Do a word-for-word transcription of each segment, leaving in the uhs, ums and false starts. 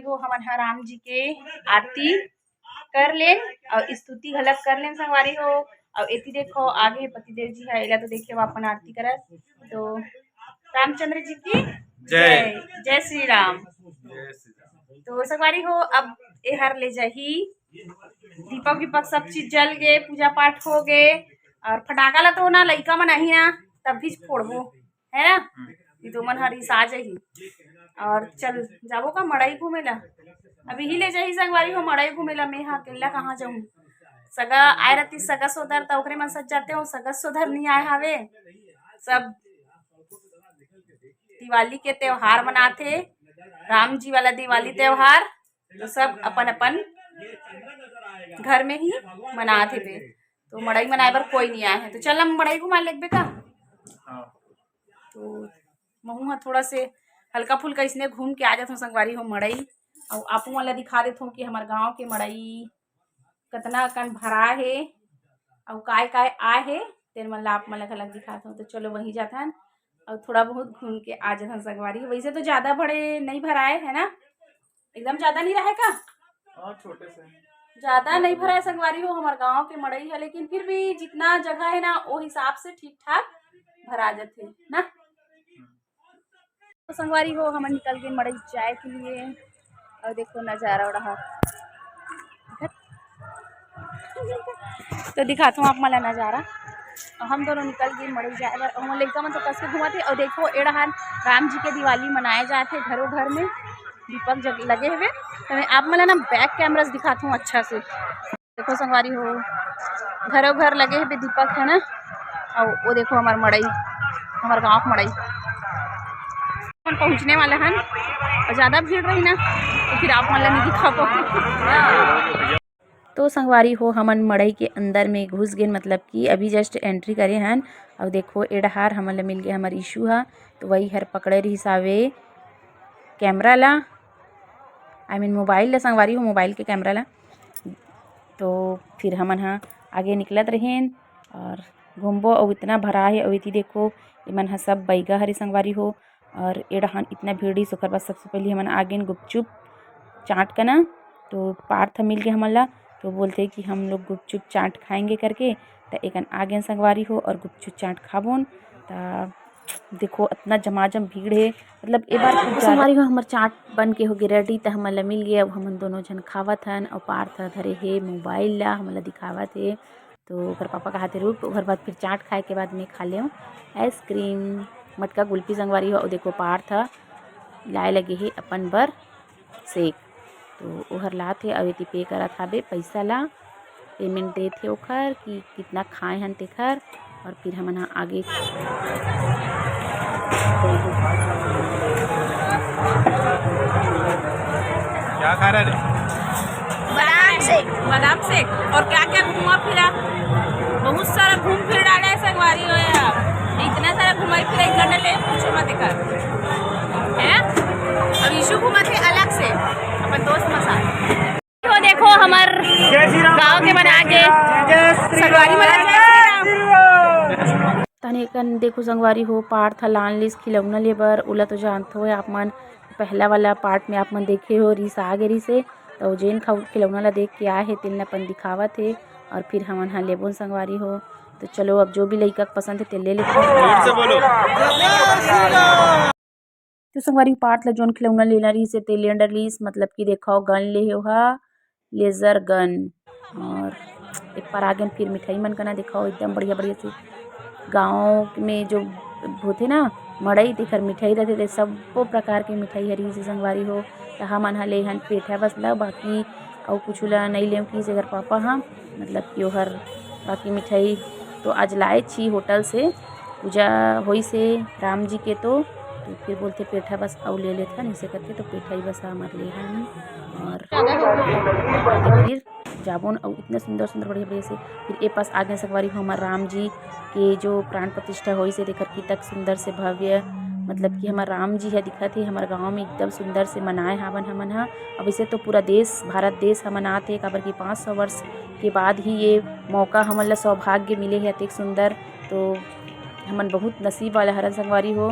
हो, हमन ह राम जी के आरती कर लेन अउ स्तुति घलक कर लेन संगवारी हो। अउ एती देखो, आगे हे पतिदेव जी ह, एला तो देखे हो अपन आरती करत। तो रामचंद्र जी की जय। जय, जय श्री राम। जय श्री राम। तो संगवारी हो, अब एहर ले जाही, दीपक वीपक सब चीज जल गे, पूजा पाठ हो गे, अउ फटाका ला तो ना लइका मन आही ना, तब भी फोड़बो, है ना? हम्म। ये तो मन हर रिसा जाही। अउ चल जाबो का मड़ई घूमे ला? अभी ही ले जाही संगवारी हो मड़ई घूमे ला, मैं हा अकेला कहाँ जाहूँ? सगा आए रहती, सगा सोदर, त ओकरे मन सज जाते हो, सगा सोदर नहीं आए हावे। सब दिवाली के त्योहार मनाथे, राम जी वाला दिवाली त्योहार, तो सब अपन अपन घर में ही मनात हेबे। तो मड़ई मनाए बर कोई नहीं आए हे, तो चल हम मड़ई घुमा लेबे का? हाँ। तो महू ह थोड़ा से हल्का फुल्का इसने घूम के आ जात हूँ संगवारी हो मड़ई, अउ आपू मन ला दिखा देत हूँ कि हमर गाँव के मड़ई कतना अकन भरा हे अउ काय काय आए हे, तेन मन ला आप मन ला घलक दिखात हूँ। तो चलो वहीं जाथन अउ थोड़ा बहुत घूम के आ जाथन संगवारी। वैसे तो ज्यादा बड़े नहीं भराए है ना, एकदम ज्यादा नहीं रहे का? हाँ, छोटे से। ज्यादा नहीं भराए संगवारी हो, हमर गांव के मड़ई है, लेकिन फिर भी जितना जगह है ना, वो हिसाब से ठीक ठाक भरा जाथे ना। तो संगवारी हो, हमन निकल गए मड़ई जाए के लिए। अउ देखो नजारा उड़ाहा, तो दिखात हूँ आप मन ला नजारा। अउ हम दोनों निकल गए मड़ई जाए बर। अउ हमर लइका मन तो कस के घूमत हे। अउ देखो, ए डहान राम जी के दिवाली मनाए जात हे, घरों घर में दीपक जग लगे हवे। तो मैं आप मन ला ना back camera से दिखात हूँ अच्छा से। देखो संगवारी हो, घरों घर लगे हवे दीपक, है ना। अउ वो देखो हमर मड़ई, हमर गाँव के मड़ई। अपन पहुँचने वाला हन, अउ ज्यादा भीड़ रही ना तो फिर आप मन ला नहीं दिखा पाहूँ। तो संगवारी हो, हमन मड़ई के अंदर में घुस गेन, मतलब कि अभी just entry करे हन। अउ देखो, ए डहार हमन ला मिल गे हमर ईशु हा, तो वही हर पकड़े रहिस हावे camera ला, I mean mobile ला संगवारी हो, mobile के camera ला। तो फिर हमन हा आगे निकलत रहेन अउ घूमबो। अउ इतना भरा हे, अउ एती देखो, एमन हा सब बैगा हरे संगवारी हो। अउ ए डहान इतना भीड़ रहिस, ओकर बाद सबसे पहले हमन आ गेन गुपचुप चाट कना। तो पार्थ मिल गे हमन ला, तो बोलथे कि हम लोग गुपचुप चाट खाएंगे करके। त एकन आ गेन संगवारी हो अउ गुपचुप चाट खाबोन। त देखो, इतना जमाजम भीड़ हे, मतलब ए बार कुछ तो ज्यादा। संगवारी हो, हमर चाट बन के हो गे ready, त हमन ला मिल गे। अब हमन दोनों झन खावत हन अउ पार्थ धरे हे mobile ला, हमन ला दिखावत हे। तो ओकर पापा कहाथे, "रुक, ओकर बाद फिर चाट खाए के बाद में खा लेव ice cream।" मटका गुल्फी संगवारी हो, अउ देखो पार्थ ह लाए लगे हे अपन बर shake। तो ओहर लात हे, अउ एती pay करत हाबे पैसा ला, payment देत हे ओखर कि कितना खाए हन तेखर। अउ फिर हमन ह आगे क्या खा रहा है रे? बादाम shake। बादाम shake। और क्या क्या घूमा फिरा? बहुत सारा घूम फिर डाला है संगवारी हो यार, इतना सारा घुमाई फिरा, एक घंटा ले पूछो मत कर, है। अब ईशु घूमा थे अलग से अपन दोस्त मन साथ। तो देखो हमर गांव के मन आ गे, संगवारी मन आ गे। तने कन देखो संगवारी हो, पार्थ ह लान लिस खिलौना ले बर। ओला तो जानत हो आप मन, पहला वाला part में आप मन देखे हो, रिस आ गे रिस हे, तो जेन खिलौना ला देख के आए हे, तेन ला अपन दिखावत हे। अउ फिर हमन ह लेबोन संगवारी हो। तो चलो, अब जो भी लइका के पसंद हे, ते ले लेथे। जोर से बोलो। तो संगवारी, पार्थ ला जोन खिलौना लेना रहिस हे, ते ले डरिस, मतलब कि देखो, gun ले हे ओहा, laser gun। अउ एक बार आगे फिर मिठाई मन कना देखो, एकदम बढ़िया बढ़िया से गाँव में जो होथे ना मड़ई, तेकर मिठाई रहिथे, ते सब्बो प्रकार के मिठाई ह रहिस हे संगवारी हो। त हमन ह ले हन पेठा बस ला, बाकी अउ कुछु ला नइ लेव, कि एकर पापा ह, मतलब कि ओहर बाकी मिठाई तो आज लाए छी होटल से, पूजा होइस हे राम जी के, तो, तो फिर बोलथे पेठा बस अउ ले लेथन, इसे करके तो पेठा ही बस हमर ले हन। अउ फिर जाबोन अउ इतना सुंदर सुंदर बढ़िया बढ़िया से फिर ए पास आगे संगवारी हो हमर राम जी के जो प्राण प्रतिष्ठा होइस हे, तेकर कितक सुंदर से भव्य, मतलब कि हमर राम जी ह दिखत हे हमर गांव में, एकदम सुंदर से मनाए हावन हमन ह। अब इसे तो पूरा देश, भारत देश ह मनात हे, काबर कि पाँच सौ वर्ष के बाद ही ये मौका हमन ला सौभाग्य मिले हे अतेक सुंदर। तो हमन बहुत नसीब वाला हरन संगवारी हो,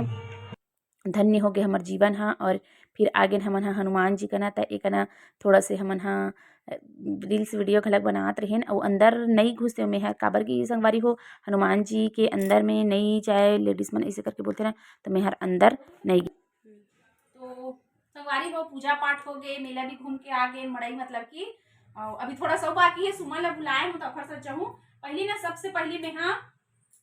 धन्य हो गे हमर जीवन ह। अउ फिर आगेन हमन ह हनुमान जी कना, त एकना थोड़ा से हमन ह, अ, reels video घलक बनात रहेन, अउ अंदर नई घुसे मेहर, काबर कि संगवारी हो, हनुमान जी के अंदर में नई जाए ladies मन, ऐसे करके बोलथे ना, त मेहर अंदर नई गे। तो संगवारी हो, पूजा पाठ हो गे, मेला भी घूम के आ गे, मड़ई मतलब कि, अ, अभी थोड़ा सा बाकी है, सुमन ला बुलाए हूँ, तो ओखर साथ जाहूँ। पहली ना, सबसे पहली मैं, हाँ,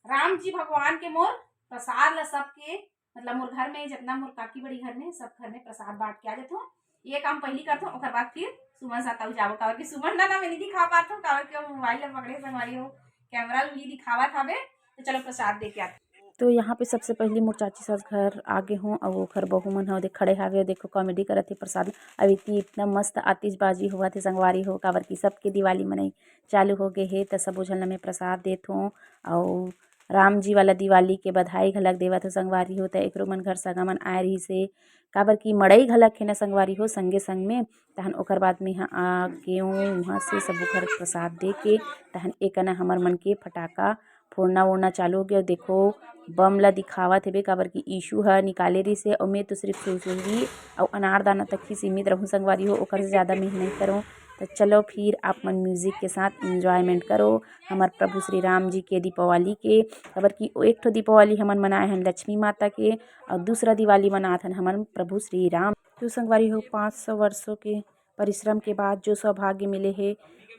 राम जी भगवान के मोर प्रसाद ला सबके, मतलब मोर घर में जितना मोर काकी बड़ी घर में, सब घर में प्रसाद बांट के आ जाथों। ये काम पहली करथों, ओकर बाद फिर सुमन साथ अउ जाबो, काबर कि सुमन ला ना मैं नहीं दिखा पाथों, काबर कि वो मोबाइल ला पकड़े संगवारी हो, कैमरा ला नहीं दिखावत हवे। तो चलो प्रसाद दे के आते। तो यहाँ पे सबसे पहली मोर चाची सास घर आ गे हों, अउ ओखर बहू मन ह ओदे खड़े हावे, देखो comedy करत हे प्रसाद। अब इतनी, इतना मस्त आतिशबाजी होवत हे संगवारी हो, काबर कि सबके दिवाली मनई चालू हो गे हे, त सबो झन ल मैं प्रसाद देत हों, अउ राम जी वाला दिवाली के बधाई घलक देवत हों संगवारी हो। त एकरो मन घर सगा मन आए रहिस हे, काबर कि मड़ई घलक हे ना संगवारी हो संगे संग में। तहन ओकर बाद में ह आ गेंव, उहाँ से सबो घर प्रसाद दे के तहन एकना हमर मन के फटाका फोड़ना वोड़ना चालू हो गे। देखो, बम ला दिखावत हेबे, काबर कि ईशु ह निकाले रहिस हे, अउ मैं तो सिर्फ सुरसुरी अउ अनारदाना तक ही सीमित रहूँ संगवारी हो, ओकर से ज़्यादा मैं नहीं करूँ। त चलो फिर आप मन music के साथ enjoyment करो हमर प्रभु श्री राम जी के दीपावली के, काबर कि एक ठो दीपावली हमन मनाए हन लक्ष्मी माता के, अउ दूसरा दिवाली मनात हन हमन प्रभु श्री राम। तो संगवारी हो, पाँच सौ वर्षों के परिश्रम के बाद जो सौभाग्य मिले हे,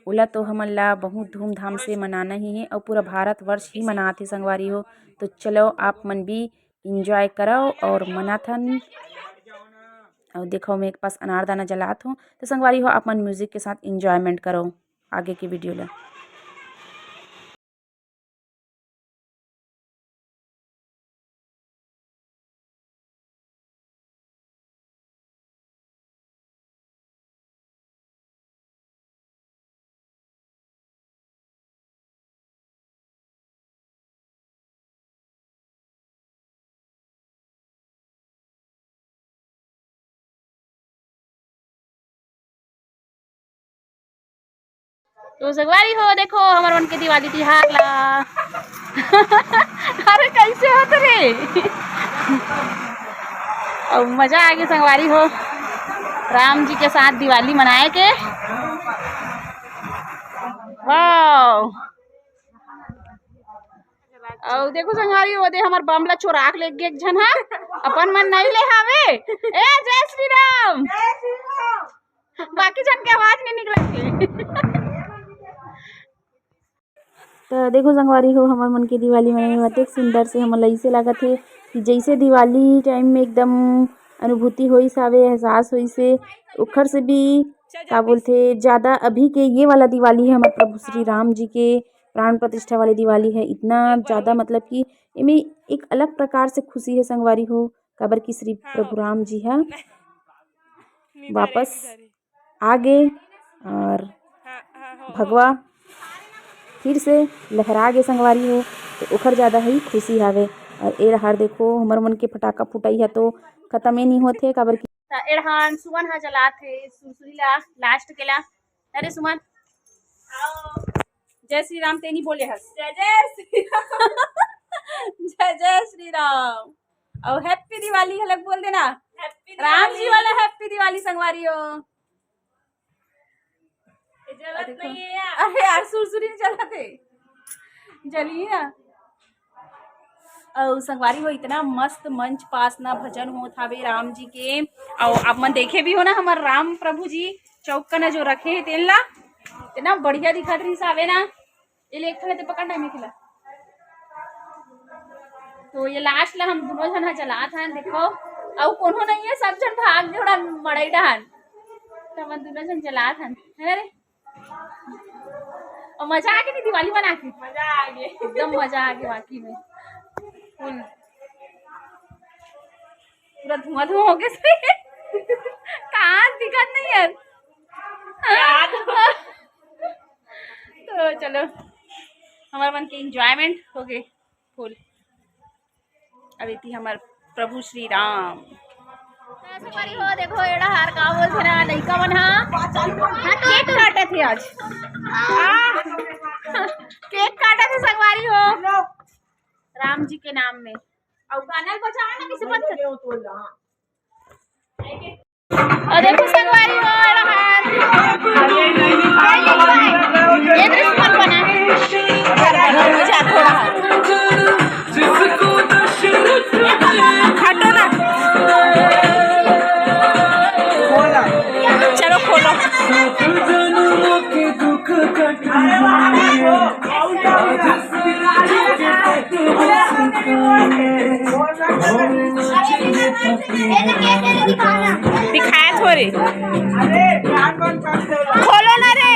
ओला तो हमन ला बहुत धूमधाम से मनाना ही हे, अउ पूरा भारत वर्ष ही मनात हे संगवारी हो। तो चलो आप मन भी enjoy करो अउ मनाथन। अउ देखो, मैं एक पास अनारदाना जलात हों, तो संगवारी हो, आप मन music के साथ enjoyment करो आगे के video ला। तो संगवारी हो, देखो हमर मन के दिवाली तिहार ला। अरे, कैसे होत रे? अउ मजा आ गे संगवारी हो, राम जी के साथ दिवाली मनाए के। वाओ। अउ देखो संगवारी, ओदे हमर बम ला चोरा के ले गे एक झन ह, अपन मन नहीं ले हावे। ए, जय श्री राम। बाकी झन के आवाज नहीं निकलत हे। त देखो संगवारी हो, हमर मन के दिवाली मनाए में अतेक सुंदर से हमन ला अइसे लागत हे कि जइसे दिवाली time में एकदम अनुभूति होइस हावे, एहसास होइस हे। ओखर से भी का बोलथे, ज़्यादा अभी के ये वाला दिवाली हे हमर प्रभु श्री राम जी के प्राण प्रतिष्ठा वाली दिवाली हे। इतना ज़्यादा मतलब कि एमे एक अलग प्रकार से खुशी हे संगवारी हो, काबर कि श्री प्रभु राम जी ह वापस आगे अउ भगवा फिर से लहरा गे संगवारी हो, तो ओखर ज़्यादा ही खुशी हावे। अउ ए डहार देखो, हमर मन के फटाका फुटई ह तो खतमे नहीं होत हे, काबर कि त ए डहान सुमन ह जलात हे सुरसुरी ला, last के ला। अरे सुमन, आओ। जय श्री राम तेनी बोले हस। जय जय श्री राम। जय जय श्री राम। अउ happy दिवाली घलक बोल देना। Happy राम जी दिवाली। वाला happy दिवाली संगवारी हो। ये जलत देखो। नहीं है यार। अरे यार, सुरसुरी नहीं जलत हे। जली ना। अउ संगवारी हो, इतना मस्त मंच पास ना भजन होत हावे राम जी के। अउ आप मन देखे भी हो ना, हमर राम प्रभु जी चौक कना जो रखे हे तेन ला, इतना बढ़िया दिखत रहिस हावे ना। ये ले, एक ठन ते पकड़ ना, मैं खिला। तो ये last ला हम दोनों झन ह जलात हन, देखो। अउ कोनो नहीं है, सब झन भाग गे ओड़ा मड़ई डहान। तो हमन दोनों झन जलात हन, है ना रे? अउ मजा आ गे नहीं दिवाली मना के? मजा आ गे। एकदम मजा आ गे वाकई में। Full। पूरा धुआं धुआं हो गे। कहाँ दिखत नहीं है। याद। तो चलो, हमर मन के enjoyment हो गे full। अब एती हमर प्रभु श्री राम। संगवारी हो, देखो, ए डहार का बोलथे ना, लइका मन ह, हाँ, cake काटत हे आज। हाँ, cake काटत हे संगवारी हो, राम जी के नाम में। अउ गाना बजावा ना, किसी बंद कर। और देखो संगवारी हो रहा है। ये दृश्य मत बना। मजा थोड़ा। हटो ना। चलो खोलो। दिखाया थोड़ी। खोलो ना रे।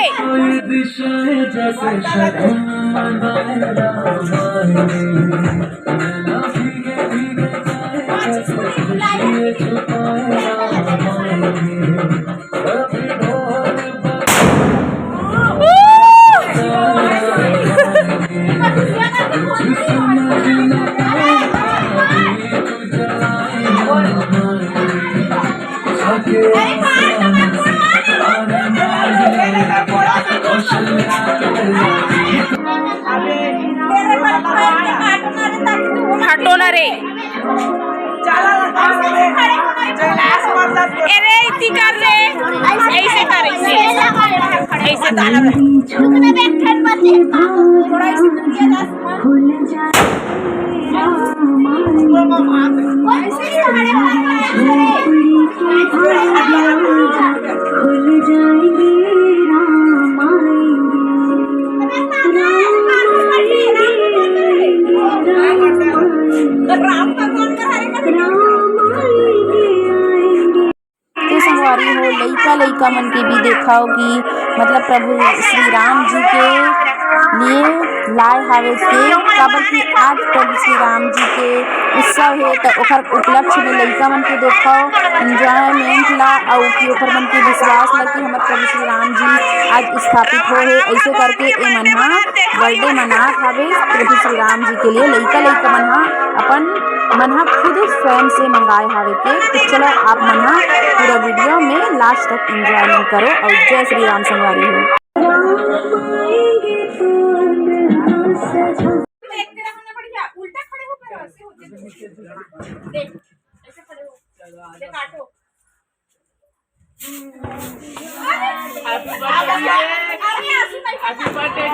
हटो ना रे। ए रे, इतनी कर रे। ऐसे कर, ऐसे। ऐसे कर। तो संगवारी हो, लइका लइका मन के भी देखव कि मतलब प्रभु श्री राम जी के लिए लाए हावे केक, काबर कि आज प्रभु श्री राम जी के उत्सव हे, त ओकर उपलक्ष्य में लइका मन के देखव enjoyment ला, अउ कि ओकर मन के विश्वास ला कि हमर प्रभु श्री राम जी आज स्थापित हो हे। ऐसे करके ए मन ह birthday मनात हावे प्रभु श्री राम जी के लिए। लइका लइका मन ह अपन मन ह खुद स्वयं से मंगाए हावे केक। तो चलो आप मन ह पूरा video में last तक enjoyment करो और जय श्री राम संगवारी हो। Happy birthday,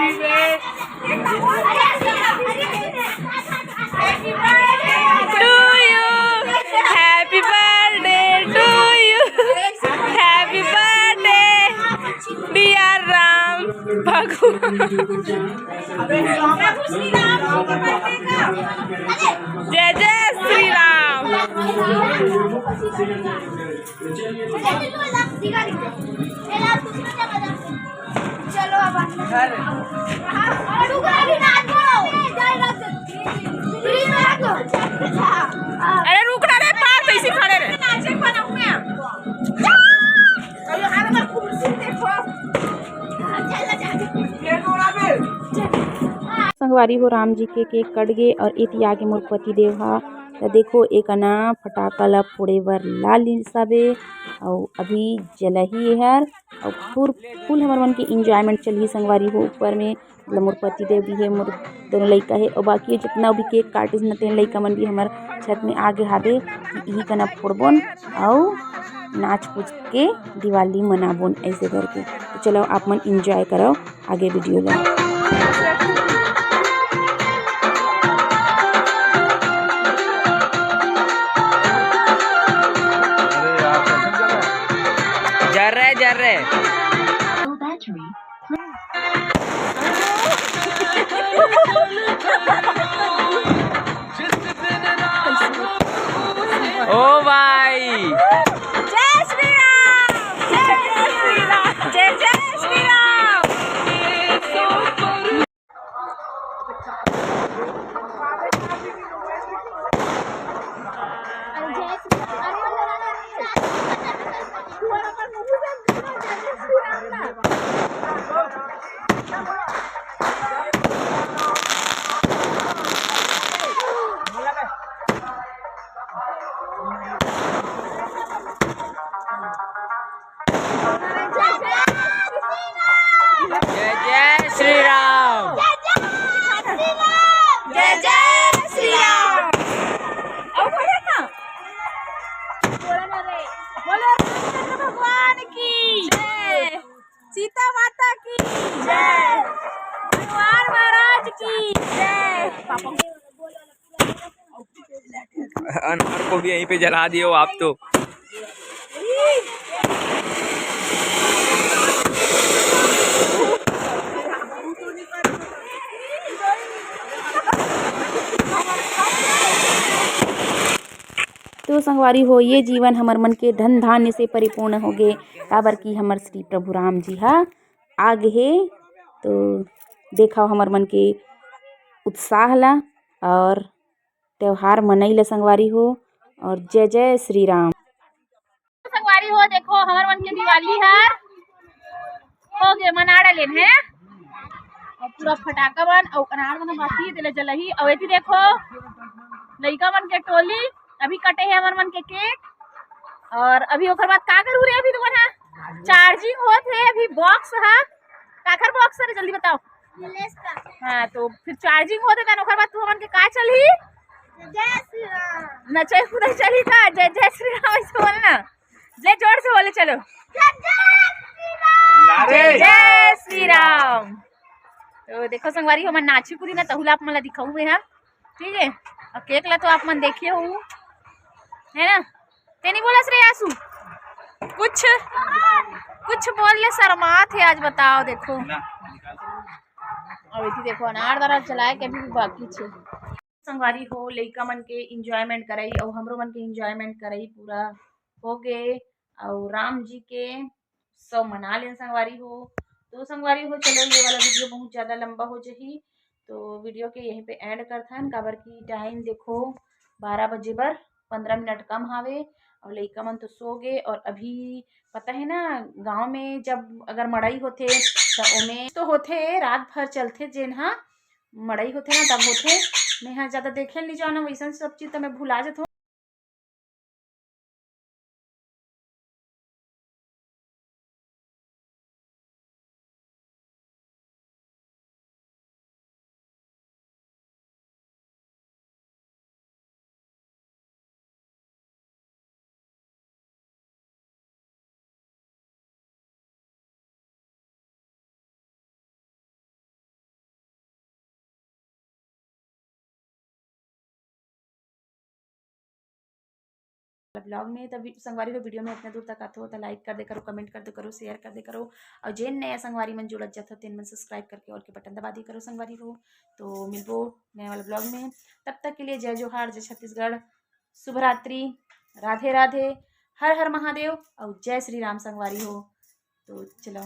happy birthday, to you, happy birthday to you, happy birthday, dear Ram भगवान। जय जय श्री राम। चलो अब अंदर। अरे रुक ना रे, पार कैसे खड़े रहे? संगवारी हो, राम जी के केक कट गे और एती आगे मोर पति देव हा। त देखो, एक अना फटाका ला फोड़े बर ला लिस हवे, अउ अभी जलही एहर, अउ फुल, फुल हमर मन के enjoyment चलही संगवारी हो। ऊपर में मतलब मोर पति देव भी हे, मोर दोनों लइका हे, अउ बाकी जितना भी केक काटिस न, तेन लइका मन भी हमर छत में आगे हावे कि इही कना फोड़बोन अउ नाच कूद के दिवाली मनाबोन ऐसे करके। तो चलो आप मन enjoy करो आगे video ला। जर रहा है, जर रहा है। ओ भाई। जय श्री राम, जय जय श्री राम, जय जय श्री राम। जय जय श्री राम। जय जय श्री राम। अनार को भी यहीं पे जला दियो आप तो। तो संगवारी हो, ये जीवन हमर मन के धन धान्य से परिपूर्ण होगे, काबर कि हमर श्री प्रभु राम जी हा आ गे हे। तो देखव हमर मन के उत्साह ला और त्योहार मनई ला संगवारी हो, और जय जय श्री राम। संगवारी हो, देखो हमर मन के दिवाली हर हो गे, मना डालेन हे। और पूरा फटाका मन अउ अनार मन बाकी हे, तेला जलही। अउ एती देखो लइका मन के टोली अभी कटे हे हमर मन के केक। और अभी ओकर बाद का करू रे, अभी तुमन हा चार्जिंग होत हे, अभी बॉक्स हा, काखर बॉक्स रे, जल्दी बताओ। हाँ, तो फिर चार्जिंग होत हे, तन ओकर बाद तुमन के का चलही? जय श्री राम। नचई कुदई चलही का? जय जय श्री राम ऐसे बोल ना, ले जोर से बोले, चलो। जय जय श्री राम। जय जय श्री राम। तो देखो संगवारी, हमन नाची कूदी ना, तहु ला आप मन ला दिखाऊ मैं हा, ठीक है। और केक ला तो आप मन देखे हो, है ना? ते नहीं बोलस रे आसू, कुछ कुछ बोल ले, शर्मात हे आज, बताओ। देखो अब इति देखो, अनार दारा चलाए के अभी भी बाकी छे। संगवारी हो, लइका मन के इंजॉयमेंट करई अउ हमरो मन के इंजॉयमेंट करई पूरा हो गे। अउ राम जी के उत्सव मना लेन संगवारी हो। तो संगवारी हो, चलो ये वाला वीडियो बहुत ज़्यादा लंबा हो जही, तो वीडियो के यहीं पे एंड करथन, काबर कि टाइम देखो बारह बजे बर पंद्रह मिनट कम हावे। और लइका मन तो सो गे। और अभी पता है ना, गांव में जब अगर मड़ई होथे तो ओमे तो होथे, रात भर चलथे, जेन हा मड़ई होथे ना तब होथे। मैं हा ज़्यादा देखे नहीं जाना, वैसन सब चीज़ तो मैं भुला जथों। ब्लॉग में तभी संगवारी हो, वीडियो में इतना दूर तक आते हो तो लाइक कर दे करो, कमेंट कर दे करो, शेयर कर दे करो। और जेन नया संगवारी मन जुड़त जात हो, तेन मन सब्सक्राइब करके और के बटन दबा दी करो संगवारी हो। तो मिलबो नया वाला ब्लॉग में, तब तक के लिए जय जोहार, जय छत्तीसगढ़, शुभ रात्रि, राधे राधे, हर हर महादेव और जय श्री राम संगवारी हो। तो चलो।